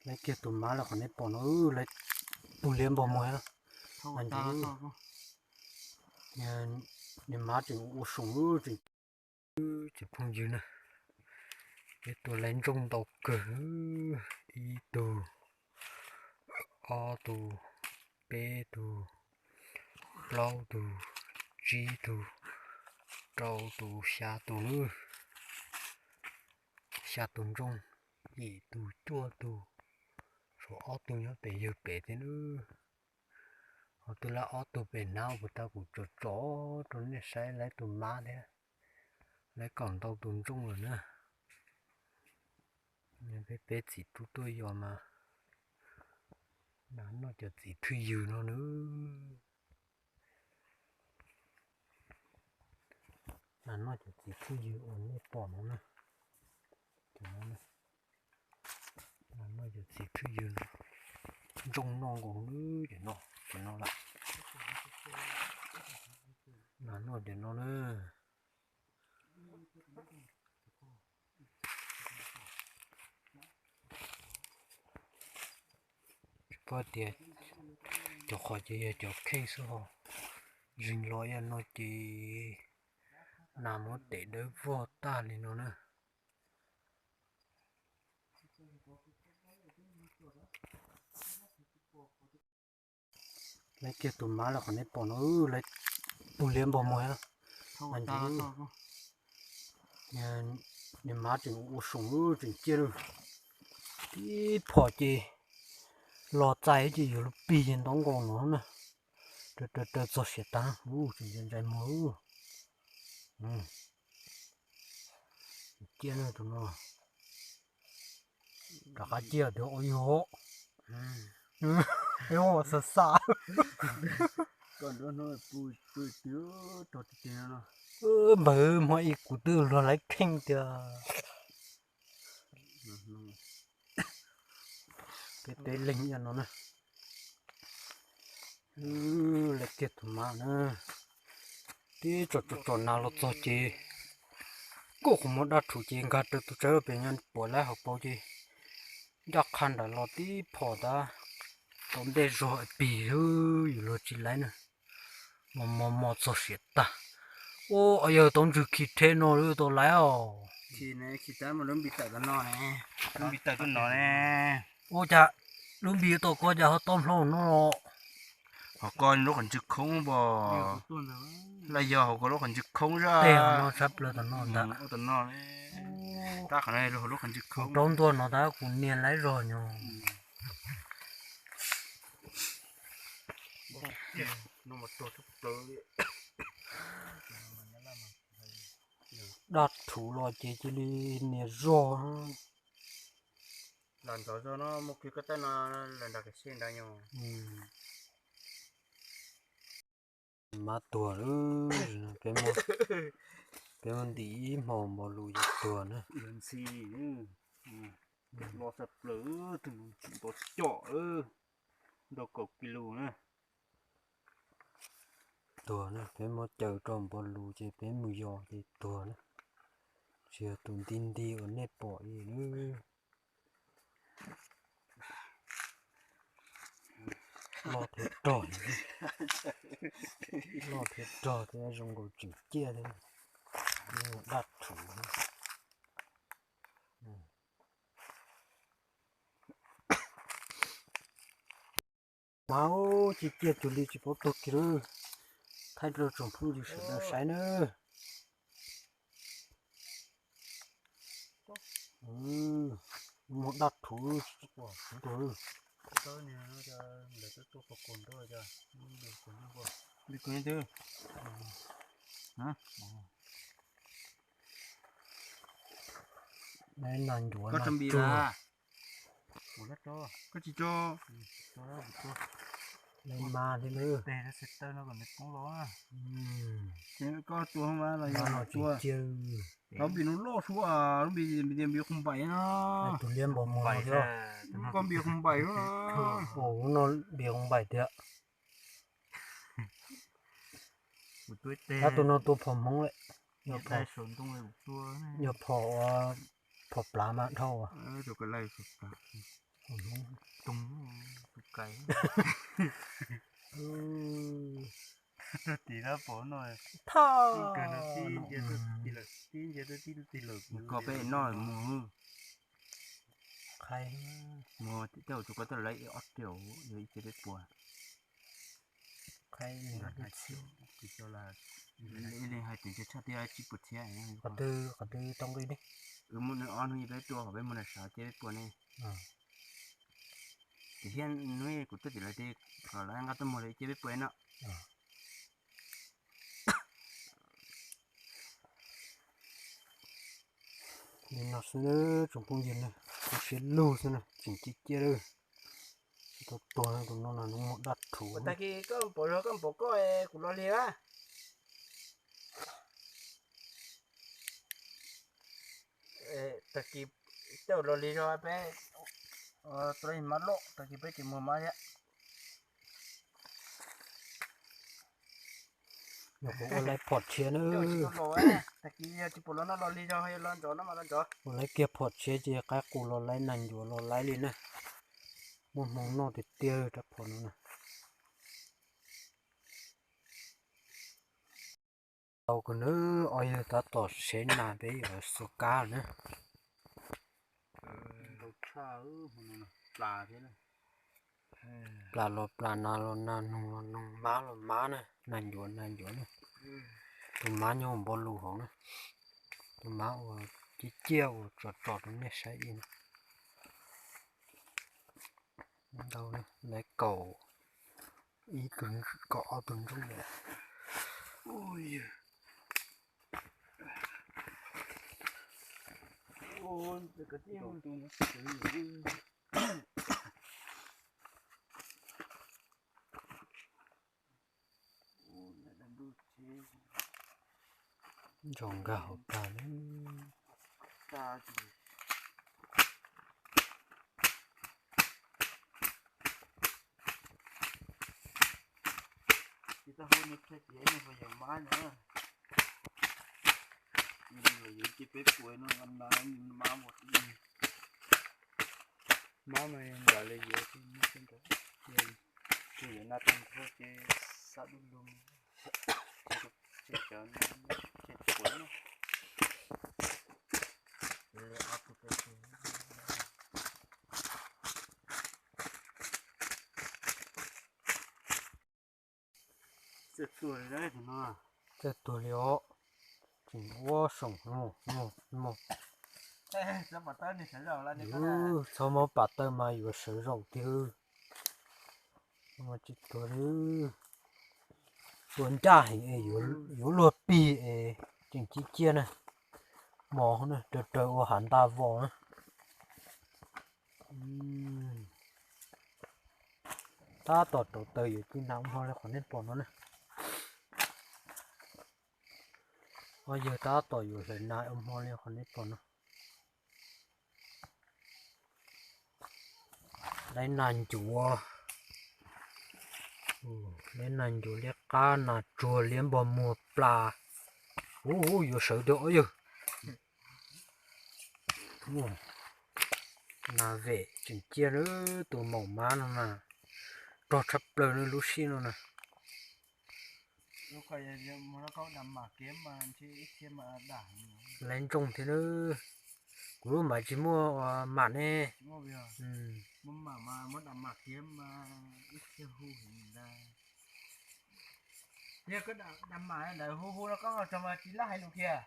Laiv kiag tus mav los qhov nej pom no, laiv tus liab npog muag. Mas nws, nws mav tseem ua soom tseem, tseem phooj ywg na. Peb tua laiv ntsooj ntau kawg, ib tug, ob tug, peb tug, plaub tug, tsib tug, rau tus, xya tus na. Xya tus ntsooj, yim tus, cuaj tus, tshuav ob tug nyob pem yawg pem thiab na. Ho twb lawv ob tug pem hnab puas tau kuv tsom tsom rau nej saib laiv tus mav thiab laiv kom ntau tus ntsooj lawm na. Peb peb txiv tub tuaj yos mas nas noj cov txiv thwj ywg no na. Nas noj cov txiv thwj ywg uas nej pom no na. Cov no, nas noj cov txiv thwj ywg no, ntsooj noj nkaus na, cov no, cov no lawm. Nas noj cov no na. Tsis paub tias cov qhov ces yog cov kheej xwb ho. Zeeg los ib yam no ces nas muab tes dawb vog tag li no na. Laiv kiag tus mav los qhov nej pom no, laiv tus liab npog muag. Mas nws, nws mav tseem ua soom tseem ciaj lawm. Tib phom ces los txais ces yuav luag pig ces ntov nkaus no na. Raws raws raws txog siav tag, tseem ntshai ntshai muag. Ciaj na tus no. Rov qab ciaj tias ua yog, xav xav. Npawg, hmo ib kuv twb luag laiv kheej tias peb peb leeg ib yam no na. Laiv kiag tus mav na. Tib tsom tsom tsom nas los txog ces kuj qhov muag daj rhuv ces nkag raws tus tsawb pem nyob puas laiv hauv paus ces ncaj qha nram los tib phom tas tau ntej zog pig xwb yuav luag tsis laiv na. Mos mos mos txog siav tag. Ua yawg tau ntswg khi rhe no lawm tau laiv os. Lub npis tawm tuaj no ne. Ua cas lub npis tau koj cas ho tau hlau no los? Ho koj lub qhov ntswg khoob pom. Laj yog hauv koj lub qhov ntswg khoob zaj. Tej no sab plaws tom no ntag. Tab qhov no lub qhov ntswg khoob. Raub ntuag no tab kuv nias laiv zog nyo. Daj rhuv los ces cia li nias zog. Los ntxov zog no mus kiag koj tej no lawm nram Kav Xyej nrad nyo. Mab tuag lawm, peb muab ntim ib hmo npau lus ces tuag na. Ntxhi, los sab plaws, tus nus tsis npau coj, ntau kaum kis lus na. Tuag na, peb muab caws rau npau lus ces peb mus yos ces tuag na. Tsis yog tus nti nti uas nej pom li na. Loj thiab rog, loj thiab rog thiab zoo nkaus tseem ciaj thiab. Daj rhuv. Mas ua ciaj ciaj cuag li tsis paub tuag kiag lawm. Thaij rau tsoom phooj ywg sawv daws saib nawb. Muag daj rhuv tsis paub tuag. Nas ncuav nas tsuag. Koj tsis tso. Mas li lawm. Koj tua mas los yog tua. Lub npis no loj sua, lub npis, npis tias npis qhov npaim no. Tus liab npog muag thiab. Koj npis qhov npaim no. Ua no npis qhov npaim tiag. Tab tus no tua phom hmoov lawm. Yog phom, phom plav mas dhau. Tus kais. Tug tim no pom no, thoj, tib nce tuaj tim lawm, tib nce tuaj tim lawm, koj peb noj mus. Qhai, mus tej zaum tsuas koj tuaj lawv ob rau, yog ib ce peb puas. Qhai, ib leeg hais tias ntshe tshaj tiag tsib puas txhiab. Qhov twg, qhov twg tau nqi ne? Wb muaj ob hnub peb tuaj, peb muaj nram saud ces peb puas ne. Tiam thiab hnub kuv tuaj tim lawv ces kom lawv nqa tuaj muag lawv ib ce peb puas no. Li no xwb tsoom phooj ywg na, kuv siab lug xwb na, tseem ciaj ciaj lawm. Tsis tau tuag tus no no, nws muag dab rhuv. Tag kis koj pom zog koj pom koj, kuv los lig a. Tag kis tej zaum los lig zog peb tua mab loj, tag kis peb tsis muag mab thiab. Yog kuv ua laiv phom tshiav na. Tag kis yog tsis pom los no los lig zog, yog los ntxov no mas los ntxov. Ua laiv kiag phom tshiav ces qaib qus los laiv, nag ncuav los laiv li na. Muaj hmoo noj tiag tiag rab phom no na. Tau kawg nawb, ob yawg tab tom sev nas peb yuav xua kab na. Plas los plas, nas los nas, noog los noog, mab los mab na, nas ncuav nas ncuav na. Tus mab nyob npau lus hauv na, tus mab uas ciaj ciaj uas tsom tsom rau nej saib ib na. Ntau, laiv kaum ib tug, kaum ob tug ntsuj lawm. Ntsos nkag hauv plag na. Tsis tau hu nws qhia tias nws puas yog mab na. Nws yuav cia peb puas no, mab mus. Mab mas nram li yuav, tsis yuav na tag nrho ces xav dub lug. Ces cov, ces cov no, ces ob tug peb tug. Txawj tuag li os. Tseem ua soom no, no, no. Txhob muab pam tawg mas yuav sawv zaum tiag. Tsis tuag li. Ua ncaj heev es yuav luag pig es tseem ciaj ciaj na. Mos na, raws raws ua hav nta vos na. Tab tom rauv taws yuav ci nas ua hmo li qhov nej pom no na. Ob yawg tab tom yuav hlawv nas ua hmo li qhov nej pom no. Laib nas ncuav, laib nas ncuav liab qab, nas tsuag liab npog muag plas. Ub, yuav sawv dua ob yawg. Nas vem tseem ciaj na, tus maum mab no na, rog tshaj plaws na lub sij no na. Laib ntsooj thiab na. Kuv lub mam tsis muaj mam ne. Yog koj dam mam ntawd hu hu rau koj tso mas tsis laj hais lus kiag.